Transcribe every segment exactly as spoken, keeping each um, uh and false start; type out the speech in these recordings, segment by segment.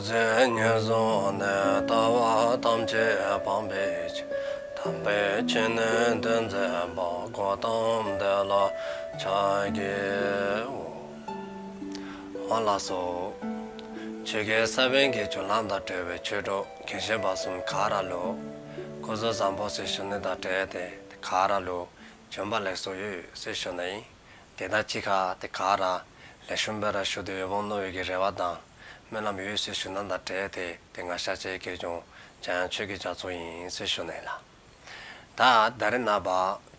ཚེ་ངན་སོང་ནས། ལྟ་བ་ཐམས་ཅད་སྤང་བའི་ཕྱིར། དམ་པའི་ཆོས་ནི་སྟོན་མཛད་པ། གཽ་ཏམ་དེ་ལ་ཕྱག་འཚལ་ལོ། ཨོ་ལགས་སོ། ཆོས་ཀྱི་ས་བོན་གྱི་རྒྱུན་ལམ་དང་འབྲེལ་བའི་ཆོས་གྲོགས་རྒན་གཞོན་བར་གསུམ་ག་ར་ལུ་སྐུ་གཟུགས་བཟང་པོ་ཟེར་ཞུ་ནི་དང་འབྲེལ་ཏེ་ག་ར་ལུ་བྱོན་པ་ལེགས་སོ་ཡོད་ཟེར་ཞུ་ནི་ཨིན། དེ་དང་གཅིག་ཁར་ཏེ་ག་ར་ལེགས་ཤོམ་སྦེ་ར་བཞུགས་ཏེ་ཡོདཔ་འོང་མནོ་བའི་གི་རེ་བ་དང་སྨོན་ལམ་ཡོད་ཟེར་ཞུ་ནི་དང་འབྲེལ་ཏེ་ཏེ་ང་ཤཱཀྱའི་དགེ་སློང་འཇམ་དབྱངས་ཆོས་ཀྱི་རྒྱ་མཚོ་ཨིན་ཟེར་ཞུ་ནི་ལགས། ད་ད་རེས་ནངས་པ་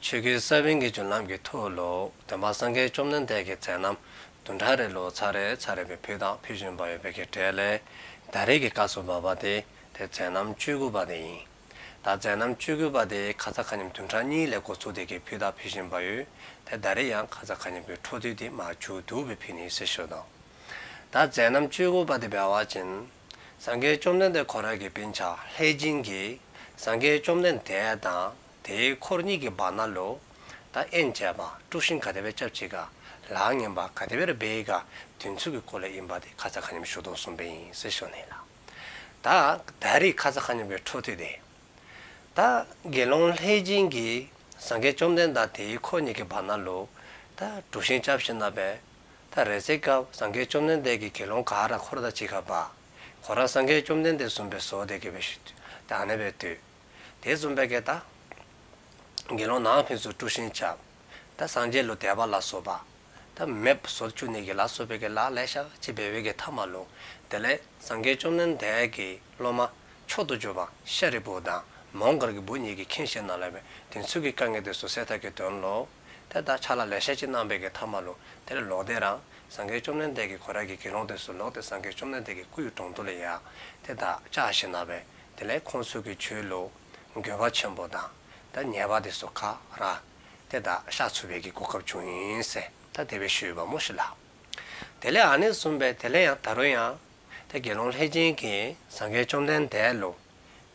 ཆོས་ཀྱི་ས་བོན་གྱི་རྒྱུན་ལམ་གྱི་ཐོག་ལུ་སྟོན་པ་སངས་རྒྱས་བཅོམ་ལྡན་འདས་ཀྱི་མཛད་རྣམ་བདུན་ཕྲག་རེ་ལུ་ཚར་རེ་ཚར་རེ་སྦེ་ཕུལ་དང་ཕུལ་བཞིན་པ་ཡོད་པའི་གི་གྲས་ལས་ད་རེས་ཀྱི་སྐབས་སུ་བབ་པ་དེ་ཏེ་མཛད་རྣམ་བཅུ་དགུ་པ་དེ་ཨིན། ད་མཛད་རྣམ་བཅུ་དགུ་པ་དེ་ཁ་ཙ་ཁ་ཉིནམ་བདུན་ཕྲག་གཉིས་ལས་འགོ་བཙུགས་ཏེ་གི་ཕུལ་དང་ཕུལ་བཞིན་པ་ཡོད། ཏེ་ད་རེས་ཡང་ཁ་ཙ་ཁ་ཉིནམ་གྱི་འཕྲོ་མཐུད་དེ་མར་མཇུག་བསྡུ་སྦེ་ཕུལ་ནི་ཟེར་ཞུ་དོ། ད་མཛད་རྣམ་བཅུ་དགུ་པ་དེ་འབད་བ་ཅིན་སངས་རྒྱས་བཅོམ་ལྡན་འདས་ཁོ་རའི་གི་སྤུན་ཆ་ལྷས་སྦྱིན་གྱིས་སངས་རྒྱས་བཅོམ་ལྡན་འདས་དང་དེའི་འཁོར་གཉིས་ཀྱི་བར་ན་ལུ་ད་དབྱེན་བྱས་པ་དཀྲུགས་ཤིང་ག་དེ་སྦེ་རྐྱབ་ཅི་ག་ལཱ་ངན་པ་ག་དེ་སྦེ་ར་འབད་ཡི་ག་དེ་ཚུ་གི་སྐོར་ལས་ཨིན་པ་དེ་ཁ་ཙ་ཁ་ཉིནམ་ཞུ་དོ་བཟུམ་སྦེ་ཨིན་ཟེར་ཞུ་ནི་ལགས། ད་ད་རེས་ཁ་ཙ་ཁ་ཉིནམ་གྱི་འཕྲོ་མཐུད་དེ་ད་དགེ་སློང་ལྷས་སྦྱིན་གྱིས་སངས་རྒྱས་བཅོམ་ལྡན་འདས་དང་དེའི་འཁོར་གཉིས་ཀྱི་བར་ན་ལུ་ད་དཀྲུགས་ཤིང་རྐྱབ་ཞིནམ་ལས་ད་རེ་ཚེ་སྐབས་སངས་རྒྱས་བཅོམ་ལྡན་འདས་ཀྱིས་དགེ་སློང་ག་ར་འཁོར་དང་གཅིག་ཁར་འབག། ཁོ་ར་སངས་རྒྱས་བཅོམ་ལྡན་འདས་བཟུམ་སྦེ་བཟོ་སྟེ་གི་སྦེ་ཞུ་ད་ཨ་ནེ་སྦེ་སྡོད། དེ་བཟུམ་སྦེ་གི་ད་དགེ་སློང་ནང་ཕན་ཚུན་དཀྲུགས་ཤིང་རྐྱབ། ད་སངས་རྒྱས་ལུ་དད་པ་ལ་སོགས་པ་ད་མེདཔ་བཟོ་བཅུག་ནི་གི་ལ་སོགས་པའི་གི་ལཱ་ལེ་ཤ་ཅིག་འབད་བའི་གི་མཐའ་མ་ལུ་དེ་ལས་སངས་རྒྱས་བཅོམ་ལྡན་འདས་ཀྱི་སློབ་མ་མཆོག་ཏུ་གྱུར་པ་ཤཱ་རིའི་བུ་དང་མོའུ་འགལ་གྱི་བུ་གཉིས་ཀྱིས་མཁྱེན་ཞིནམ་ལས་དེ་ཚུ་གི་དཀའ་ངལ་དེ་ཚུ་སེལ་ཐབས་ཀྱི་དོན་ལུ་ཏེ་ད་ཕྱག་ལཱ་ལེ་ཤ་ཅིག་གནང་བའི་གི་མཐའ་མ་ལུ་དེ་ལས་ལོག་སྟེ་ར་སངས་རྒྱས་བཅོམ་ལྡན་འདས་ཀྱིས་ཁོ་རའི་གི་དགེ་སློང་དེ་ཚུ་ལོག་སྟེ་སངས་རྒྱས་བཅོམ་ལྡན་འདས་ཀྱི་སྐུ་ཡི་དྲུང་དུ་ལུ་ཡང་ཏེ་ད་བཅར་ཞིནམ་ལས་དེ་ལས་ཁོང་ཚུ་གིས་ཆོས་ལུ་འགྱོད་པ་ཆེན་པོ་དང་ད་ཉེས་པ་དེ་ཚུ་ག་ར་ཏེ་ད་བཤགས་ཚུགས་པའི་གི་གོ་སྐབས་བྱུང་ཡི་ཟེར་ད་དེ་སྦེ་ཞུ་ཡོདཔ་སྨོ་ཤིག་ལགས། དེ་ལས་ཨ་ནི་བཟུམ་སྦེ་དེ་ལས་ཡང་ད་རུང་ཡང་ཏེ་དགེ་སློང་ལྷས་སྦྱིན་གྱིས་སངས་རྒྱས་བཅོམ་ལྡན་འདས་ལུ་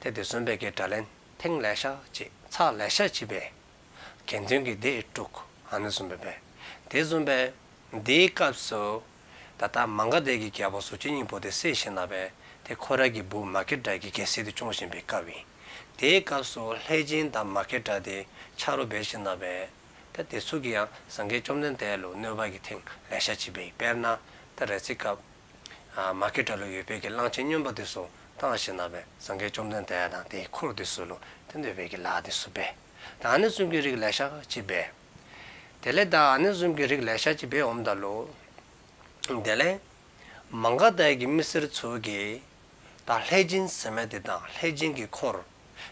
ཏེ་དེ་བཟུམ་སྦེ་གི་དགྲ་ལན་ཐེངས་ལེ་ཤ་ཅིག་ཚར་ལེ་ཤ་ཅིག་འབད། དགེ་འདུན་གྱི་སྡེ་དཀྲུགས། ཨ་ནི་བཟུམ་སྦེ་འབད། དེ་བཟུམ་སྦེ་དེའི་སྐབས་སུ་ད་ལྟ་མ་ག་དྷའི་གི་རྒྱལ་པོ་གཟུགས་ཅན་སྙིང་པོ་དེ་བསད་ཞིནམ་ལས་ཏེ་ཁོ་རའི་གི་བུ་མ་སྐྱེས་དགྲ་གིས་རྒྱལ་སྲིད་དེ་སྐྱོང་བཞིན་པའི་སྐབས་ཨིན། དེའི་སྐབས་སུ་ལྷས་སྦྱིན་དང་མ་སྐྱེས་དགྲ་དེ་ཆ་རོགས་འབད་ཞིནམ་ལས་ཏེ་དེ་ཚུ་གིས་ཡང་སངས་རྒྱས་བཅོམ་ལྡན་འདས་ལུ་གནོད་པ་གི་ཐེངས་ལེ་ཤ་ཅིག་འབད། དཔེར་ན་ད་རེ་ཚེ་སྐབས་ཨ་མ་སྐྱེས་དགྲ་ལུ་ཡོད་པའི་གི་གླང་ཆེན་སྨྱོན་པ་དེ་ཚུ་བཏང་ཞིནམ་ལས་སངས་རྒྱས་བཅོམ་ལྡན་འདས་དང་དེའི་འཁོར་དེ་ཚུ་ལུ་ཏེ་གནོད་པའི་གི་ལཱ་དེ་ཚུ་འབད། ད་ཨ་ནི་བཟུམ་གྱི་རིགས་ལེ་ཤ་ཅིག་འབད། དེ་ལས་ད་ཨ་ནི་བཟུམ་གྱི་རིགས་ལེ་ཤ་ཅིག་འབད་འོངམ་ད་ལུ་དེ་ལས་མ་ག་དྷའི་གི་མི་སེར་ཚུ་གིས་ད་ལྷས་སྦྱིན་ཟེར་མི་དེ་དང་ལྷས་སྦྱིན་གྱི་འཁོར་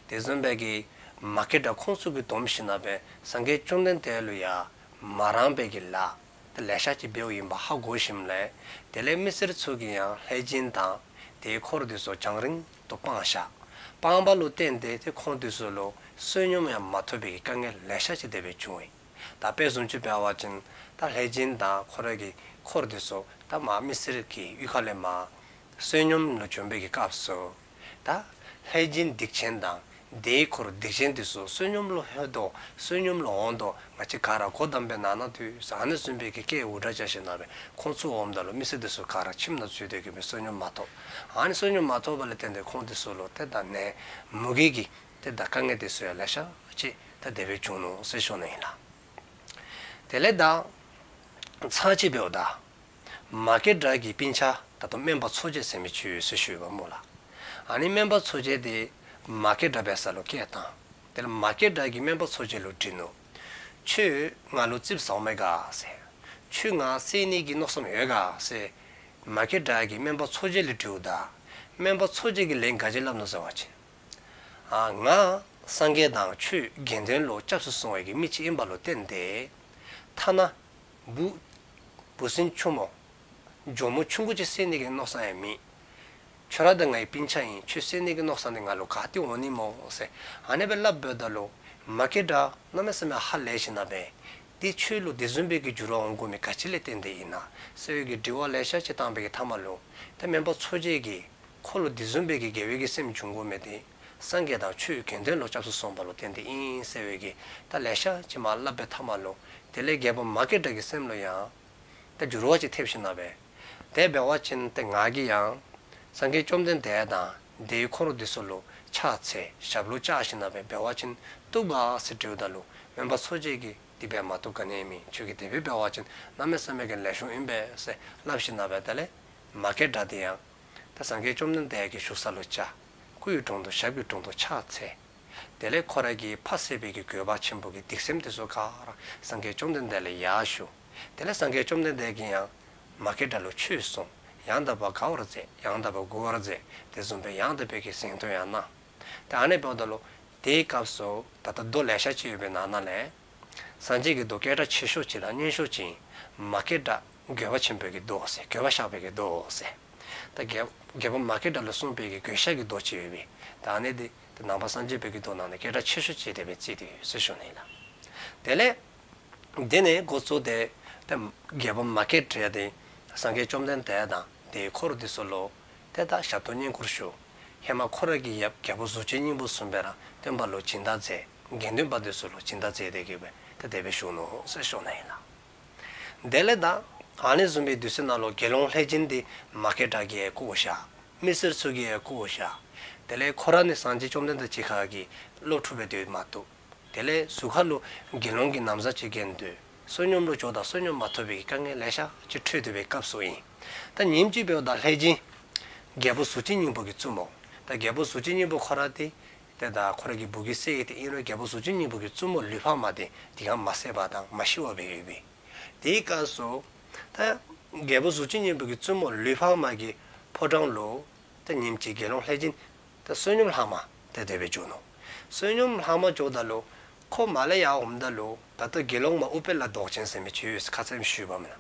དེ་བཟུམ་སྦེ་གི་མ་སྐྱེས་དགྲ་ཁོང་ཚུ་གིས་བསྡོམས་ཞིནམ་ལས་སངས་རྒྱས་བཅོམ་ལྡན་འདས་ལུ་ཡང་མ་རངས་པའི་གི་ལཱ་དེ་ལེ་ཤ་ཅིག་འབདཝ་ཨིནམ་ཧ་གོ་ཞིནམ་ལས་དེ་ལས་མི་སེར་ཚུ་གིས་ཡང་ལྷས་སྦྱིན་དང་དེའི་འཁོར་དེ་ཚུ་རྒྱང་རིང་དུ་སྤངས་བཞག། སྤངས་པ་ལུ་བརྟེན་ཏེ་ཏེ་ཁོང་དེ་ཚུ་ལུ་བསོད་སྙོམས་ཡང་མ་ཐོབ་པའི་གི་དཀའ་ངལ་ལེ་ཤ་ཅིག་དེ་སྦེ་བྱུང་ཡི། ད་དཔེ་བཟུམ་ཅིག་འབད་བ་ཅིན་ད་ལྷས་སྦྱིན་དང་ཁོ་རའི་གི་འཁོར་དེ་ཚུ་ད་མར་མི་སེར་གྱི་གཡུས་ཁ་ལས་མར་བསོད་སྙོམས་ལུ་བྱོན་པའི་གི་སྐབས་སུ་ད་ལྷས་སྦྱིན་སྡིག་ཅན་དང་དེའི་འཁོར་སྡིག་ཅན་དེ་ཚུ་བསོད་སྙོམས་ལུ་ལྷོད་དོ་བསོད་སྙོམས་ལུ་འོང་དོ་ང་བཅས་ག་ར་སྒོ་བསྡམས་སྦེ་ནང་ན་སྡོད་ཟེར་ཨ་ནི་བཟུམ་སྦེ་གི་སྐད་འུར་སྒྲ་རྐྱབ་ཞིནམ་ལས་ཁོང་ཚུ་འོངམ་ད་ལུ་མི་སེར་དེ་ཚུ་ག་ར་ཁྱིམ་ནང་འཛུལ་ཏེ་གི་སྦེ་བསོད་སྙོམས་མ་ཐོབ། ཨ་ནི་བསོད་སྙོམས་མ་ཐོབ་པ་ལས་བརྟེན་ཏེ་ཁོང་དེ་ཚུ་ལུ་ཏེ་ད་ནད་མུ་གེ་གི་ཏེ་ད་དཀའ་ངལ་དེ་ཚུ་ཡང་ལེ་ཤ་ཅིག་ད་དེ་སྦེ་བྱུང་ནུག་ཟེར་ཞུ་ནི་ཨིན་ལགས། དེ་ལས་ད་ཚར་ཅིག་འབདཝ་ད་མ་སྐྱེས་དགྲ་གི་སྤུན་ཆ་ད་ལྟོ་སྨན་པ་འཚོ་བྱེད་ཟེར་མི་ཅིག་ཡོད་ཟེར་ཞུ་ཡོདཔ་སྨོ་ལགས། ཨ་ནི་སྨན་པ་འཚོ་བྱེད་དེ་མ་སྐྱེས་དགྲ་འབད་ས་ལུ་སྐད་བཏང་། དེ་ལས་མ་སྐྱེས་དགྲ་གིས་སྨན་པ་འཚོ་བྱེད་ལུ་དྲིས་ནུག། ཁྱོད་ང་ལུ་རྩིགཔ་ཟཝ་མས་ག་ཟེར། ཁྱོད་ང་བསད་ནི་གི་མནོ་བསམ་ཡོད་ག་ཟེར་མ་སྐྱེས་དགྲ་གིས་སྨན་པ་འཚོ་བྱེད་ལུ་དྲིཝ་ད་སྨན་པ་འཚོ་བྱེད་ཀྱིས་ལན་ག་ཅི་སླབ་ནུག་ཟེར་བ་ཅིན། ཨ་ང་སངས་རྒྱས་དང་ཆོས་དགེ་འདུན་ལུ་སྐྱབས་སུ་སོང་བའི་གི་མི་ཅིག་ཨིནམ་ལུ་བརྟེན་ཏེ་ཐ་ན་འབུ་འབུ་སྲིན་ཆུང་མོ་གྱོགམོ་ཆུང་ཀུ་ཅིག་བསད་ནི་གི་མནོ་བསམ་ཡང་མེད། ཁྱོད་ར་དང་ངའི་སྤུན་ཆ་ཨིན། ཁྱོད་བསད་ནི་གི་མནོ་བསམ་དེ་ང་ལུ་ག་ཏེ་འོང་ནི་སྨོ་ཟེར་ཨ་ནི་སྦེ་སླབ་འབདཝ་ད་ལུ་མ་སྐྱེས་དགྲ་གནམ་མེད་ས་མེད་ཧ་ལས་ཞིནམ་ལས་ཏེ་ཁྱོད་ལུ་དེ་བཟུམ་སྦེ་གི་འགྱུར་བ་འོང་དགོ་མི་ག་ཅི་ལས་བརྟེན་ཏེ་ཨིན་ན་ཟེར་བའི་གི་དྲི་བ་ལེ་ཤ་ཅིག་བཏང་བའི་གི་མཐའ་མ་ལུ་ཏེ་སྨན་པ་འཚོ་བྱེད་ཀྱིས་ཁོ་ལུ་དེ་བཟུམ་སྦེ་གི་དགེ་བའི་གི་སེམས་བྱུང་དགོ་མི་དེ་སངས་རྒྱས་དང་ཆོས་དགེ་འདུན་ལུ་སྐྱབས་སུ་སོང་བ་ལུ་བརྟེན་ཏེ་ཨིན་ཟེར་བའི་གི་ད་ལེ་ཤ་ཅིག་མར་སླབ་པའི་མཐའ་མ་ལུ་དེ་ལས་རྒྱལ་པོ་མ་སྐྱེས་དགྲ་གི་སེམས་ལུ་ཡང་ད་འགྱུར་བ་ཅིག་ཐེབས་ཞིནམ་ལས་དེ་འབད་བ་ཅིན་ཏེ་ང་གིས་ཡང་ སངས་རྒྱས་བཅོམ་ལྡན་འདས་དང་དེའི་འཁོར་འདི་ཚུ་ལུ་ཕྱག་འཚལ་ཞབས་ལུ་བཅགས་ཞིནམ་ལས་འབད་བ་ཅིན་བཏུབ་ག་ཟེར་དྲིཝ་ད་ལུ་སྨན་པ་འཚོ་བྱེད་ཀྱིས་དེ་སྦེ་མ་བཏུབ་ག་ནི་མེད། ཁྱོད་ཀྱིས་དེ་སྦེ་འབད་བ་ཅིན་གནམ་མེད་ས་མེད་ཀྱི་ལེགས་ཤོམ་ཨིན་པས་ཟེར་སླབ་ཞིནམ་ལས་དེ་ལས་མ་སྐྱེས་དགྲ་དེ་ཡང་ད་སངས་རྒྱས་བཅོམ་ལྡན་འདས་ཀྱི་བཞུགས་ས་ལུ་བཅར། སྐུ་ཡི་དྲུང་དུ་ཞབས་ཀྱི་དྲུང་དུ་ཕྱག་འཚལ། དེ་ལས་ཁོ་ར་གིས་ཕ་བསད་པའི་གི་འགྱོད་པ་ཆེན་པོ་གི་སྡིག་སེམས་དེ་ཚུ་ག་ར་སངས་རྒྱས་བཅོམ་ལྡན་འདས་ལུ་ཡར་ཞུ། དེ་ལས་སངས་རྒྱས་བཅོམ་ལྡན་འདས་ཀྱིས་ཡང་མ་སྐྱེས་དགྲ་ལུ་ཆོས་གསུངས། ཡང་དག་པར་དགའ་བར་མཛད། ཡང་དག་པར་མགུ་བར་མཛད། དེ་བཟུམ་སྦེ་ཡང་དག་པའི་གི་གཟེངས་བསྟོད་ཡང་གནང་། ད་ཨ་ནི་འབདཝ་ད་ལུ་དེའི་སྐབས་སུ་ད་ལྟ་མདོ་ལེ་ཤ་ཅིག་ཡོད་པའི་ནང་ན་ལས་སངས་རྒྱས་ཀྱི་མདོ་སྐད་གྲགས་ཆེ་ཤོས་ཅིག་དང་སྙན་ཤོས་ཅིག་མ་སྐྱེས་དགྲ་འགྱོད་པ་ཆེན་པོའི་གི་མདོ་ཟེར། འགྱོད་པ་བཤགས་པའི་གི་མདོ་ཟེར། ད་རྒྱལ་རྒྱལ་པོ་མ་སྐྱེས་དགྲ་ལུ་གསུངས་པའི་གི་འགྱོད་བཤགས་ཀྱི་མདོ་ཅིག་ཡོད་པས། ད་ཨ་ནི་འདི་ད་ནང་པ་སངས་རྒྱས་པའི་གི་མདོ་ནང་ནས་སྐད་གྲགས་ཆེ་ཤོས་ཅིག་དེ་སྦེ་བརྩི་སྟེ་ཡོད་ཟེར་ཞུ་ནི་ལགས། དེ་ལས་དེ་ནས་འགོ་བཙུགས་ཏེ་ད་རྒྱལ་པོ་མ་སྐྱེས་དགྲ་དེ་སངས་རྒྱས་བཅོམ་ལྡན་འདས་དང་དེའི་འཁོར་འདི་ཚུ་ལུ་ཏེ་ད་ཞབས་ཏོག་བསྙེན་བཀུར་ཞུ། ཧེ་མ་ཁོ་ར་གི་ཡབ་རྒྱལ་པོ་གཟུགས་ཅན་སྙིང་པོ་བཟུམ་སྦེ་ར་སྟོན་པ་ལུ་སྦྱིན་བདག་མཛད། དགེ་འདུན་པ་འདི་ཚུ་ལུ་སྦྱིན་བདག་མཛད་དེ་གི་སྦེ་ཏེ་དེ་སྦེ་བཞུགས་ནུག་ཟེར་ཞུ་ནི་ཨིན་ལགས། དེ་ལས་ད་ཨ་ནི་བཟུམ་སྦེ་དུས་ཚོད་ནང་ལུ་དགེ་སློང་ལྷས་བྱིན་འདི་མ་སྐྱེས་དགྲ་གིས་བཀོ་བཞག། མི་སེར་ཚུ་གིས་བཀོ་བཞག། དེ་ལས་ཁོ་ར་ནི་སངས་རྒྱས་བཅོམ་ལྡན་འདས་གཅིག་ཁར་གྱི་སློབ་ཕྲུག་སྦེ་སྡོད་མ་བཏུབ། དེ་ལས་གཟུགས་ཁར་ལུ་དགེ་སློང་གི་ན་བཟའ་ཅིག་གྱོན་སྡོད། བསོད་སྙོམས་ལུ་འགྱོཝ་ད་བསོད་སྙོམས་མ་ཐོབ་པའི་དཀའ་ངལ་ལེ་ཤ་ཅིག་འཕྱད་དོ་བའི་སྐབས་སུ་ཨིན། ད་ཉིནམ་ཅིག་འབདཝ་ད་ལྷས་བྱིན་རྒྱལ་པོ་གཟུགས་ཅན་སྙིང་པོ་གི་བཙུན་མོ། ད་རྒྱལ་པོ་གཟུགས་ཅན་སྙིང་པོ་ཁོ་ར་དེ་ཏེ་ད་ཁོ་ར་གི་བུ་གིས་བསད་ཡི། ཏེ་ཨིན་རུང་རྒྱལ་པོ་གཟུགས་ཅན་སྙིང་པོ་གི་བཙུན་མོ་ལུས་འཕགས་མ་དེ་དེ་སྒང་མ་བསད་པར་དང་མ་ཤི་བར་སྦེ་ཡོད་པས། དེའི་སྐབས་སུ་ད་རྒྱལ་པོ་གཟུགས་ཅན་སྙིང་པོ་གི་བཙུན་མོ་ལུས་འཕགས་མ་གི་ཕོ་བྲང་ལུ་ད་ཉིནམ་ཅིག་དགེ་སློང་ལྷས་བྱིན་ད་བསོད་སྙོམས་ལྷངམ་ཏེ་དེ་སྦེ་འགྱོ་ནུག། བསོད་སྙོམས་ལྷངམ་འགྱོཝ་ད་ལུ་ཁོ་མར་ལས་ཡར་འོངམ་ད་ལུ་ད་ལྟོ་དགེ་སློང་མ་ཨུཏྤལ་མདོག་ཅན་ཟེར་མི་ཅིག་ཡོད་ཟེར་ཁ་ཙ་ཞུ་བ་མེན་ན།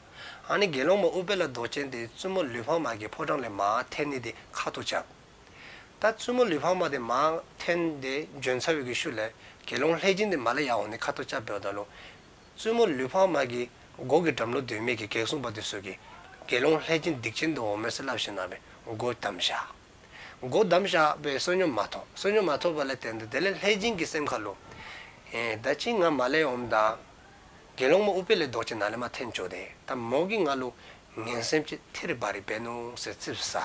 ཨ་ནི་དགེ་སློང་མ་ཨུཏྤལ་མདོག་ཅན་དེ་བཙུན་མོ་ལུས་འཕགས་མ་གི་ཕོ་བྲང་ལས་མར་འཐོན་ནི་དེ་ཁ་ཐུག་རྐྱབ། ད་བཙུན་མོ་ལུས་འཕགས་མ་དེ་མར་འཐོན་ཏེ་བྱོན་ཚར་བའི་གི་ཤུལ་ལས་དགེ་སློང་ལྷས་བྱིན་དེ་མར་ལས་ཡར་འོང་ནི་ཁ་ཐུག་རྐྱབ་འབདཝ་ད་ལུ་བཙུན་མོ་ལུས་འཕགས་མ་གི་སྒོ་གི་འགྲམ་ལུ་སྡོད་མི་གི་བགེགས་སྲུང་པ་དེ་ཚུ་གིས་དགེ་སློང་ལྷས་བྱིན་སྡིག་ཅན་དུ་འོང་མས་ཟེར་སླབ་ཞིནམ་ལས་སྒོ་བསྡམས་བཞག། སྒོ་བསྡམས་བཞག་པས་བསོད་སྙོམས་མ་ཐོབ། བསོད་སྙོམས་མ་ཐོབ་པ་ལས་བརྟེན་ཏེ་དེ་ལས་ལྷས་བྱིན་གྱི་སེམས་ཁ་ལུ་ཨེ་ད་ཅི་ང་མར་ལས་འོངམ་ད་དགེ་སློང་མ་ཨུཏྤལ་མདོག་ཅན་ནཱ་ལས་མར་འཐོན་འགྱོ་སྟེ་ད་མོ་གིས་ང་ལུ་ངན་སེམས་ཅིག་ཐེ་རི་བ་རི་འབད་ནུག་ཟེར་ཙིགཔ་ཟ།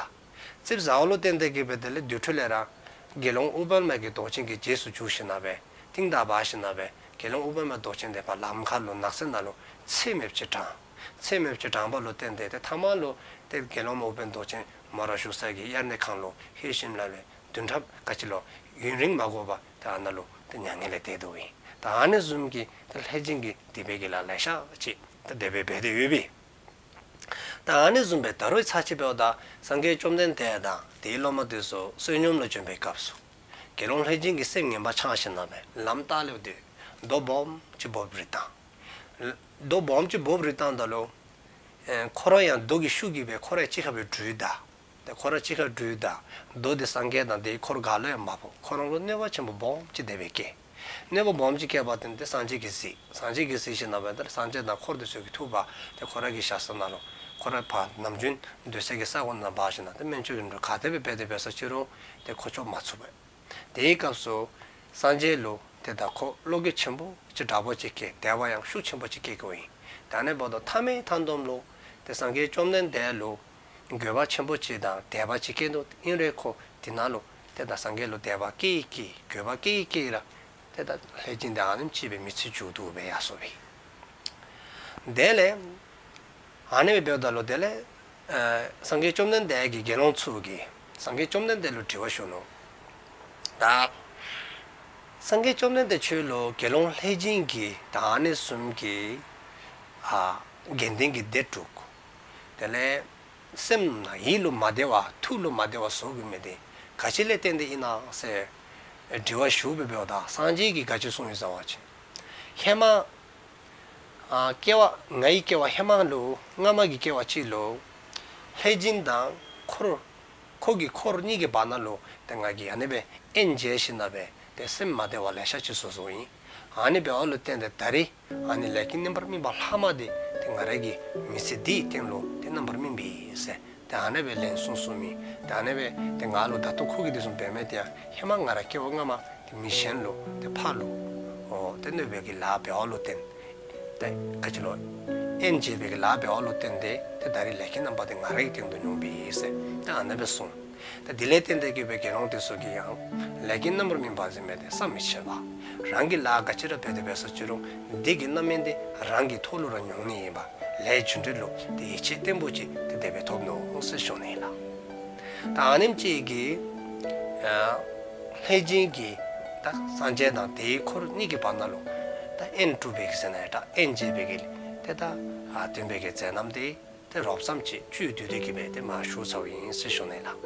ཙིགཔ་ཟཝ་ལུ་བརྟེན་ཏེ་གི་སྦེ་དེ་ལས་དེ་འཕྲོ་ལས་ར་དགེ་སློང་ཨུཏྤལ་མ་གི་མདོག་ཅན་གྱི་རྗེས་སུ་འཇུག་ཞིནམ་ལས་རྟིང་བདའ་འབག་ཞིནམ་ལས་དགེ་སློང་ཨུཏྤལ་མ་མདོག་ཅན་དེ་ཕར་ལམ་ཁ་ལུ་ནགས་ཚལ་ནང་ལུ་ཚེ་མེདཔ་ཅིག་དྲངས། ཚེ་མེདཔ་ཅིག་དྲངས་པ་ལུ་བརྟེན་ཏེ་ཏེ་མཐའ་མ་ལུ་ཏེ་དགེ་སློང་མ་ཨུཏྤལ་མདོག་ཅན་མོ་ར་བཞུགས་ས་གི་དབྱར་གནས་ཁང་ལུ་ལྷོད་ཞིནམ་ལས་བདུན་ཕྲག་ག་ཅི་ལོ་ཡུན་རིང་མ་འགོར་བར་ཏེ་ཨ་ནཱ་ལུ་ཏེ་མྱ་ངན་ལས་འདས་དོ་ཨིན། ད་ཨ་ནི་བཟུམ་གྱི་ཏེ་ལྷས་བྱིན་གྱི་སྡིག་པའི་གི་ལཱ་ལེ་ཤ་ཅིག་ཏེ་དེ་སྦེ་འབད་དེ་ཡོད་པས། ད་ཨ་ནི་བཟུམ་སྦེ་ད་རུང་ཚར་གཅིག་འབདཝ་ད་སངས་རྒྱས་བཅོམ་ལྡན་འདས་དང་དེའི་སློབ་མ་དེ་ཚུ་བསོད་སྙོམས་ལུ་བྱོན་པའི་སྐབས་སུ་དགེ་སློང་ལྷས་བྱིན་གྱི་སེམས་ངན་པ་འཆང་ཞིནམ་ལས་ལམ་ལྟག་ལུ་སྡོད། རྡོ་སྦོམ་ཅིག་སྦོམ་རིལ་བཏང་། རྡོ་སྦོམ་ཅིག་སྦོམ་རིལ་བཏངམ་ད་ལུ་ཨེ་ཁོ་ར་ཡང་རྡོ་གི་ཤུགས་ཀྱིས་སྦེ་ཁོ་ར་གཅིག་ཁར་སྦེ་འདྲུད་ད། ཏེ་ཁོ་ར་གཅིག་ཁར་འདྲུད་ད། རྡོ་དེ་སངས་རྒྱས་དང་དེའི་འཁོར་ག་ལུ་ཡང་མ་ཕོག། ཁོ་ར་ལུ་གནོད་པ་ཆེན་པོ་སྦོམ་ཅིག་དེ་སྦེ་བཀལ། གནོད་པ་སྦོམ་ཅིག་བཀལ་བར་བརྟེན་ཏེ་སངས་རྒྱས་ཀྱིས་གཟིགས། སངས་རྒྱས་ཀྱིས་གཟིགས་ཞིནམ་ལས་ཏེ་སངས་རྒྱས་དང་འཁོར་དེ་ཚུ་གིས་ཐུག་པ་ཏེ་ཁོ་ར་གི་ཞབས་ས་ནང་ལུ་ཁོ་ར་ཕར་ནམ་རྒྱུན་སྡོད་ས་གི་ས་གོ་ནང་འབག་ཞིནམ་ལས་ཏེ་སྨན་བཅོས་ཀྱི་འགྲོས་ག་དེ་སྦེ་འབད་དེ་འབད་ས་ཅི་རུང་ཏེ་ཁོ་ཆོག་མ་ཚུགས་པས། དེའི་སྐབས་སུ་སངས་རྒྱས་ལུ་ཏེ་ད་ཁོ་བློ་འགྱོད་ཆེན་པོ་ཅིག་དྲག་པོ་ཅིག་སྐྱེས། དད་པ་ཡང་ཤུགས་ཆེན་པོ་ཅིག་སྐྱེས་ཀྱི་ཨིན། ད་ཨ་ནི་འབདཝ་ད་མཐའ་མའི་མཐའ་སྡོམ་ལུ་ཏེ་སངས་རྒྱས་བཅོམ་ལྡན་འདས་ལུ་འགྱོད་པ་ཆེན་པོ་ཅིག་དང་དད་པ་ཅིག་སྐྱེས་འདུག། ཨིན་རུང་ཁོ་དེ་ནང་ལུ་ཏེ་ད་སངས་རྒྱས་ལུ་དད་པ་སྐྱེ་སྐྱེ་འགྱོད་པ་སྐྱེ་སྐྱེ་ར་ཏེ་ད་ལྷས་བྱིན་དེ་ཨ་ནེམ་ཅིག་སྦེ་མི་ཚེ་མཇུག་བསྡུ་སྦེ་ཡར་སོ་བས། དེ་ལས་ཨ་ནི་སྦེ་འབདཝ་ད་ལུ་དེ་ལས་ཨ་སངས་རྒྱས་བཅོམ་ལྡན་འདས་ཀྱི་དགེ་སློང་ཚུ་གིས་སངས་རྒྱས་བཅོམ་ལྡན་འདས་ལུ་དྲི་བ་ཞུ་ནུག། ད་སངས་རྒྱས་བཅོམ་ལྡན་འདས་ཁྱོད་ལུ་དགེ་སློང་ལྷས་བྱིན་གྱི་ད་ཨ་ནི་བཟུམ་གྱི་ཨ་དགེ་འདུན་གྱི་སྡེ་དྲུག། དེ་ལས་སེམས་ཡིད་ལུ་མ་བདེ་བ་ཐུགས་ལུ་མ་བདེ་བ་བཟོ་དགོ་མི་དེ་ག་ཅི་ལས་བརྟེན་ཏེ་ཨིན་ན་ཟེར་དྲི་བ་ཞུ་སྦེ་འབདཝ་ད་སངས་རྒྱས་ཀྱིས་ག་ཅི་གསུངས་ཡི་ཟེར་བ་ཅིན་ཧེ་མ་ཨ་སྐྱེ་བ་ངའི་སྐྱེ་བ་ཧེ་མ་ལུ་སྔ་མ་གི་སྐྱེ་བ་ཅིག་ལུ་ལྷས་བྱིན་དང་འཁོར་ཁོ་གི་འཁོར་གཉིས་ཀྱི་བར་ན་ལུ་ཏེ་ང་གིས་ཨ་ནི་སྦེ་དབྱེན་འབྱེད་ཞིནམ་ལས་ཏེ་སེམས་མ་བདེ་བ་ལེ་ཤ་ཅིག་བཟོ་བཟོཝ་ཨིན། ཨ་ནི་འབདཝ་ལུ་བརྟེན་ཏེ་ད་རིས་ཨ་ནི་ལས་ཀྱི་རྣམ་པར་སྨིན་པ་ལྷག་མ་དེ་ཏེ་ང་རའི་གི་མི་ཚེ་འདིའི་སྟེང་ལུ་ཏེ་རྣམ་པར་སྨིན་པས་ཟེར། ཏེ་ཨ་ནི་སྦེ་ལན་གསུངས་གསུངསམ་ཨིན། ཏེ་ཨ་ནི་སྦེ་ཏེ་ང་ལུ་ད་ལྟོ་ཁོ་གིས་དེ་བཟུམ་འབད་མི་དེ་ཡང་ཧེ་མ་ང་ར་སྐྱེ་བ་སྔ་མ་ཏེ་མི་གཞན་ལུ་ཏེ་ཕར་ལུ་ཨོ་ཏེ་གནོད་པའི་གི་ལཱ་འབདཝ་ལུ་བརྟེན་ཏེ་ག་ཅི་ལོ་ དབེན་བྱེད་པའི་གི་ལཱ་འབདཝ་ལུ་བརྟེན་ཏེ་ཏེ་ད་རིས་ལས་ཀྱི་རྣམ་པ་དེ་ང་རའི་སྟེང་དུ་མྱོང་པས་ཟེར་ཏེ་ཨ་ནཱི་སྦེ་གསུངས། ཏེ་དེ་ལས་བརྟེན་ཏེ་གི་སྦེ་དགེ་སློང་དེ་ཚུ་གིས་ཡང་ལས་ཀྱི་རྣམ་པར་སྨིན་པ་ཟེར་མི་དེ་བསམ་མི་ཁྱབ་པ། རང་གིས་ལཱ་ག་ཅི་ར་འབད་དེ་འབད་སོ་ཅི་རུང་དེ་གི་རྣམ་སྨིན་དེ་རང་གི་ཐོག་ལུ་ར་མྱོང་ནི་ཨིན་པས། ལས་རྒྱུ་འབྲས་ལུ་ཏེ་ཡིད་ཆེས་བརྟན་པོ་ཅིག་ཏེ་དེ་སྦེ་ཐོབ་ནུག་ཟེར་ཞུ་ནི་ལགས། ད་ཨ་ནེམ་ཅིག་གིས་ལྷས་སྦྱིན་གྱིས་ད་སངས་རྒྱས་དང་དེའི་འཁོར་གཉིས་ཀྱི་བར་ན་ལུ་ད་དབྱེན་དཀྲུགས་པའི་གི་ཟེར་ན་ཡང་ད་དབེན་བྱེད་པའི་གི་ཏེ་ད་ཨ་སྟོན་པའི་གི་མཛད་རྣམ་དེ་ཏེ་རོབ་ཙམ་ཅིག་བཅུད་བསྡུས་ཏེ་གི་སྦེ་ཏེ་མར་ཞུ་ཚརཝ་ཨིན་ཟེར་ཞུ་ནི་ལགས།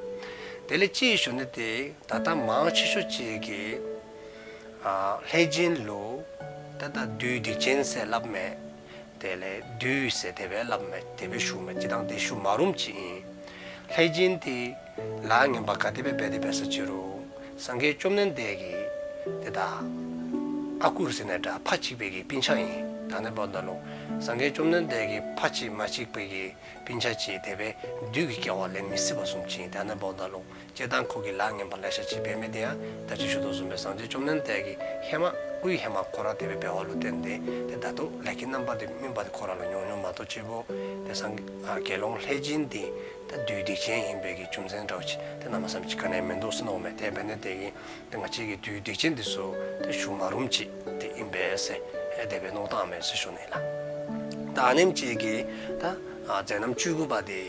དེ་ལས་གཅིག་ཞུ་ནི་དེ་ད་ལྟ་མང་ཆེ་ཤོས་ཅིག་གིས་ལྷས་སྦྱིན་ལུ་ད་ད་བདུད་སྡིག་ཅན་ཟེར་སླབ་མས། དེ་ལས་བདུད་ཟེར་དེ་སྦེ་སླབ་མས། དེ་སྦེ་ཞུཝ་མས། ཅི་དང་དེ་ཞུ་མ་རུངམ་ཅིག་ཨིན། ལྷས་སྦྱིན་དེ་ལཱ་ངན་པ་ག་དེ་སྦེ་འབད་དེ་འབད་སོ་ཅི་རུང་སངས་རྒྱས་བཅོམ་ལྡན་འདས་ཀྱི་ཏེ་ད་ཨ་ཁུ་ཟེར་ན་འདྲ་ཕ་གཅིག་པའི་གི་སྤུན་ཆ་ཨིན། ད་ཨ་ནཱི་འབདཝ་ད་ལུ་སངས་རྒྱས་བཅོམ་ལྡན་འདས་ཀྱི་ཕ་གཅིག་མ་གཅིག་པའི་གི་སྤུན་ཆ་ཅིག་དེ་སྦེ་བདུད་ཀྱི་སྐྱེ་བ་ལེན་མི་སྲིད་པ་བཟུམ་ཅིག་ཨིན། ད་ཨ་ནཱི་འབདཝ་ད་ལུ་སྤྱིར་བཏང་ཁོ་གིས་ལཱ་ངན་པ་ལེ་ཤ་ཅིག་འབད་མི་དེ་ཡང་ད་ཅི་ཞུ་དོ་བཟུམ་སྦེ་སངས་རྒྱས་བཅོམ་ལྡན་འདས་ཀྱིས་ཧེ་མ་དབུའི་ཧེ་མ་ཁོ་ར་དེ་སྦེ་འབདཝ་ལུ་བརྟེན་ཏེ་ཏེ་ད་ལྟོ་ལས་ཀྱི་རྣམ་པ་དེ་སྨིན་པ་དེ་ཁོ་ར་ལུ་མྱོང་མྱོངམ་མ་གཏོགས་ཅིག་པོ་ཏེ་སངས་ཨ་དགེ་སློང་ལྷས་སྦྱིན་དེ་ད་བདུད་སྡིག་ཅན་ཨིན་པའི་གི་རྒྱུ་མཚན་འདྲཝ་ཅིག་ཏེ་གནམ་མེད་ས་མེད་ཅིག་ག་ནི་ཡང་མིན་འདུག་ཟེར་མནོཝ་མས། དེ་འབད་ནི་དེ་གིས་ཏེ་ང་བཅས་ཀྱིས་བདུད་སྡིག་ཅན་དེ་ཚུ་ཏེ་ཞུ་མ་རུངམ་ཅིག་ཏེ་ཨིན་པས་ཟེར་ཨེ་དེ་སྦེ་མནོ་བསམ་བཏངམ་མས་ཟེར་ཞུ་ནི་ལགས། ད་ཨ་ནེམ་ཅིག་གིས་ད་ཨ་མཛད་རྣམ་བཅུ་དགུ་པ་དེ་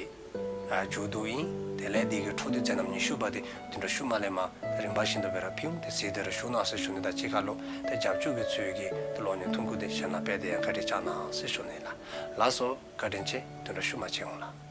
ཨ་མཇུག་བསྡུཝ་ཨིན། དེ་ལས་དེ་གི་འཕྲོ་མཐུད་མཛད་རྣམ་ཉི་ཤུ་པ་དེ་བདུན་ཕྲག་ཤུལ་མ་ལས་མར་རིམ་པ་བཞིན་དུ་སྦེ་ར་ཕུལ་འོང་། དེ་གཟིགས་ཏེ་ར་བཞུགས་གནང་ཟེར་ཞུ་ནི་དང་གཅིག་ཁར་ལུ་ཏེ་རྒྱབ་སྐྱོར་གྱི་ཚུལ་གྱིས་ཏེ་གློག་བརྙན་ཐུང་ཀུ་དེ་གཞན་ལུ་སྤེལ་ཏེ་ཡང་བཀའ་དྲིན་བསྐྱང་གནང་ཟེར་ཞུ་ནི་ལགས། ལགས་སོ། བཀའ་དྲིན་ཆེ། བདུན་ཕྲག་ཤུལ་མ་མཇལ་འོང་ལགས།